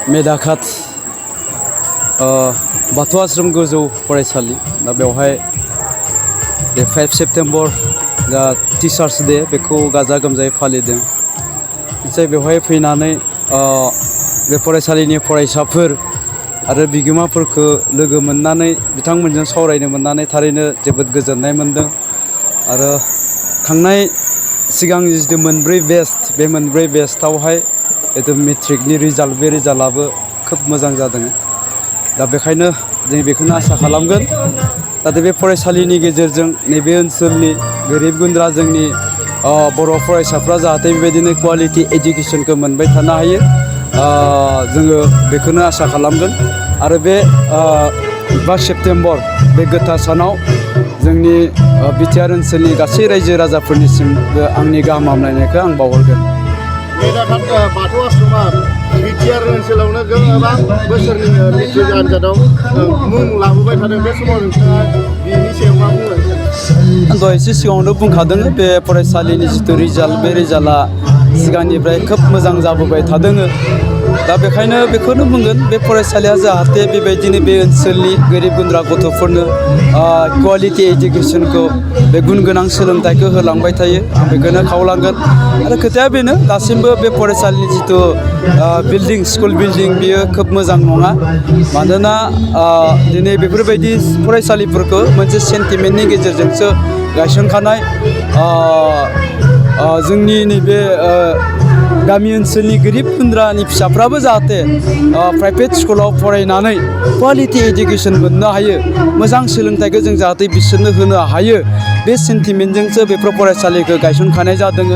मेदाखात बाथौ आश्रम गोजौ फरायसालि दा बेवहाय 5 सेप्टेम्बर दा टिचार्स डे बेखौ गाजा गोमजायै फालिदों। जाय बेवहाय फैनानै बे फरायसालिनि फरायसाफोर आरो बिगोमाफोरखौ लोगो मोननानै बिथांमोनजों सावरायनो मोननानै थारैनो जोबोद गोजोननाय मोनदों। आरो थांनाय सिगांनि जिथु मोनब्रै बेस्टआवहाय जिथु मेट्रिकनि रिजाल्ट बे रिजाल्टआबो खोब मोजां जादों। दा बेखायनो जों बेखौनो आसा खालामगोन जाहाथे बे फरायसालिनि गेजेरजों नैबे ओनसोलनि गोरिब गुन्द्रा जोंनि बर' फरायसाफ्रा जाहाथे बेबायदिनो क्वालिटि एजुकेसनखौ मोनबाय थानो हायो। जोङो बेखौनो आसा खालामगोन। आरो बे 5 सेप्टेम्बर बे गोथार सानाव जोंनि बिटिआर ओनसोलनि गासै रायजो राजाफोरनिसिमबो आंनि गाहाम हामलायनायखौ आं बावहरगोन। मेदाखात बाथौ आश्रमा बिटिआर ओनसोलावनो गोबां बोसोरनि मेट्रिक आनजादाव मुं लाबोबाय थादों। बे समाव नोंथाङा बेनि सायाव मा बुंनो सानो? दहाय एसे सिगाङावनो बुंखादों बे फरायसालिनि जिथु रिजाल्ट बे रिजाल्टआ सिगांनिफ्राय खोब मोजां जाबोबाय थादों। दा बेखायनो बेखौनो बुंगोन बे फरायसालिया जाहाथे बेबायदिनो बे ओनसोलनि गोरिब गुन्द्रा गथ'फोरनो क्वालिटि एजुकेसनखौ बे गुन गोनां सोलोंथाइखौ होलांबाय थायो आं बेखौनो खावलांगोन। आरो खोथाया बेनो दासिमबो बे फरायसालिनि जिथु बिल्डिं स्कुल बिल्डिं बियो खोब मोजां नङा। मानोना दिनै बेफोरबायदि फरायसालिफोरखौ मोनसे सेन्टिमेन्टनि गेजेरजोंसो गायसनखानाय। जोंनि नैबे गामि ओनसोलनि गोरिब गुन्द्रानि फिसाफ्राबो जाहाथे प्राइभेट स्कुलाव फरायनानै क्वालिटि एजुकेसन मोननो हायो, मोजां सोलोंथाइखौ जों जाहाथे बिसोरनो होनो हायो, बे सेन्टिमेन्टजोंसो बेफोर फरायसालिखौ गायसनखानाय जादों।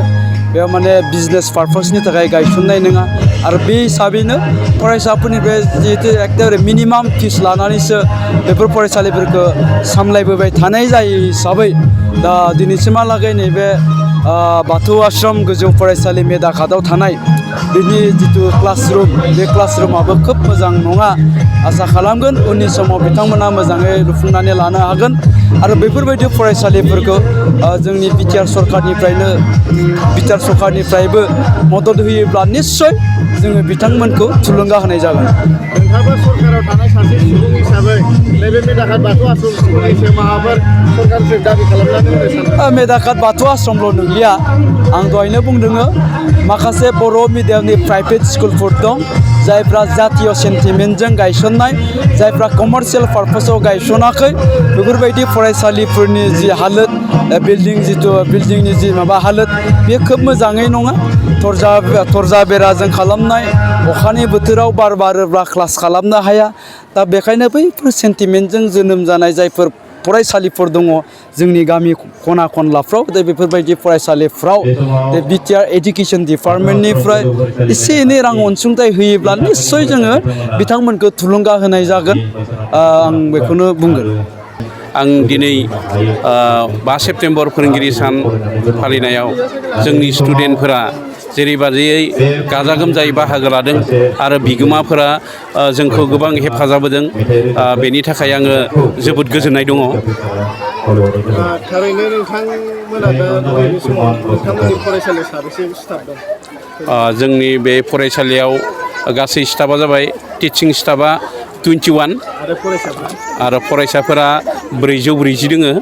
बेयाव माने बिजनेस पारपसनि थाखाय गायसननाय नङा। आरो बे हिसाबैनो फरायसाफोरनिफ्राय जिहेतु एकेबारे मिनिमाम फिस लानानैसो बेफोर फरायसालिफोरखौ सामलायबोबाय थानाय जायो हिसाबै दा दिनैसिमहालागै नैबे बाथौ आश्रम गोजौ फरायसालि मेदाखातआव थानाय बिनि जिथु क्लासरुम बे क्लासरुमाबो खोब मोजां नङा। आसा खालामगोन उननि समाव बिथांमोना मोजाङै लुफुंनानै लानो हागोन। आरो बेफोरबायदि फरायसालिफोरखौ जोंनि बिटिआर सरकारनिफ्रायबो मदद होयोब्ला निस्सय जोङो बिथांमोनखौ थुलुंगा होनाय जागोन। नोंथाङाबो सरकाराव थानाय सासे सुबुं हिसाबै नैबे मेदाखात बाथौ आश्रमनि सायाव माबाफोर सरकारजों दाबि खालामनानै होनो सानो? मेदाखात बाथौ आश्रमल' नंलिया, आं दहायनो बुंदों माखासे बर' मिडियामनि प्राइभेट स्कुलफोर दं जायफ्रा जातीय सेन्टिमेन्टजों गायसननाय, जायफ्रा कमार्शियेल पारपसाव गायसनाखै। बेफोरबायदि फरायसालिफोरनि जि हालोद बिल्डिंनि जि हालोद बेयो खोब मोजाङै नङा। थरजा बेराजों खालामनाय, अखानि बोथोराव बार बारोब्ला क्लास खालामनो हाया। दा बेखायनो बैफोर सेन्टिमेन्टजों जोनोम जानाय जायफोर फरायसालिफोर दङ जोंनि गामि खना खनलाफ्राव, दा बेफोरबायदि फरायसालिफ्राव बिटिआर एजुकेसन डिपार्टमेन्टनिफ्राय एसे एनै रां अनसुंथाइ होयोब्ला निस्सय जोङो बिथांमोनखौ थुलुंगा होनाय जागोन। आं बेखौनो बुंगोन। आं दिनै 5 सेप्टेम्बर फोरोंगिरि सान फालिनायाव जोंनि स्टुडेन्टफोरा जेरैबायदियै गाजा गोमजायै बाहागो लादों आरो बिगोमाफोरा जोंखौ गोबां हेफाजाब होदों, बेनि थाखाय आङो जोबोद गोजोननाय दङ। थारैनो नोंथांमोना दा नैबे समाव नोंथांमोननि फरायसालियाव साबेसे स्टाफ दं? जोंनि बे फरायसालियाव गासै स्टाफा जाबाय, टिचिं स्टाफा 21 आरो फरायसाफोरा 440 दोङो।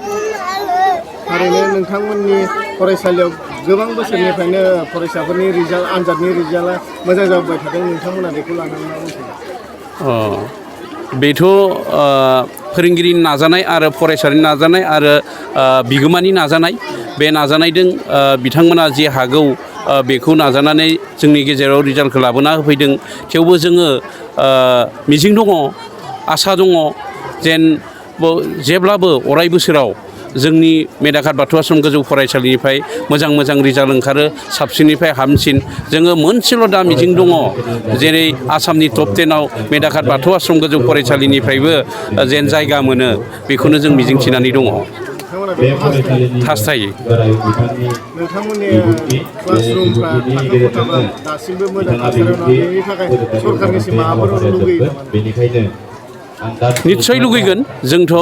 थारैनो नोंथांमोननि फरायसालियाव गोबां बोसोरनिफ्रायनो फरायसाफोरनि आनजादनि रिजाल्टआ मोजां जाबोबाय थादों। नोंथांमोना बेखौ लानानै मा बुंनो? बेथ' फोरोंगिरिनि नाजानाय आरो फरायसालिनि नाजानाय आरो बिगोमानि नाजानाय, बे नाजानायजों बिथांमोना जे हागौ बेखौ नाजानानै जोंनि गेजेराव रिजाल्टखौ लाबोना होफैदों। थेवबो जोङो मिजिं दङ, आसा दङ जेन जेब्लाबो अराय बोसोराव जोंनि मेदाखात बाथौ आश्रम गोजौ फरायसालिनिफ्राय मोजां रिजाल्ट ओंखारो, साबसिननिफ्राय हामसिन। जोङो मोनसेल' दा मिजिं दङ, जेरै आसामनि टप 10आव मेदाखात बाथौ आश्रम गोजौ फरायसालिनिफ्रायबो जेन जायगा मोनो, बेखौनो जों मिजिंथिनानै दङ, हास्थायो। नोंथांमोननि क्लासरुमफ्रा थाखो खथाफ्रा दासिमबो मोजां थासारियाव नङा, बेनि थाखाय सरकारनिसिम माबाफोर लुगैयो नामा? निस्सय लुगैगोन। जोंथ'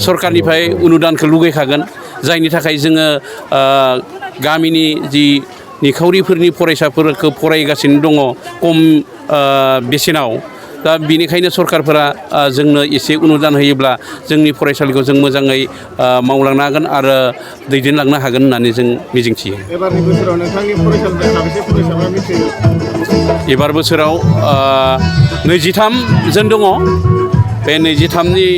सरकारनिफ्राय अनुदानखौ लुगैखागोन, जायनि थाखाय जोङो गामिनि जि निखावरिफोरनि फरायसाफोरखौ फरायगासिनो दङ, खम बेसेनाव दा बेनिखायनो सरकारफोरा जोंनो एसे अनुदान होयोब्ला जोंनि फरायसालिखौ जों मोजाङै मावलांनो हागोन आरो दैदेनलांनो हागोन होननानै जों मिजिंथियो। एबारनि बोसोराव नोंथांनि फरायसालिनिफ्राय साबेसे फरायसाफ्रा मेट्रिक एबार बोसोराव 23 जन दङ। बे 23नि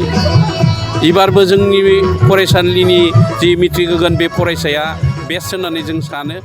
एबारबो जोंनि फरायसालिनि जि मेट्रिक होगोन बे फरायसाया बेस्ट होननानै जों सानो।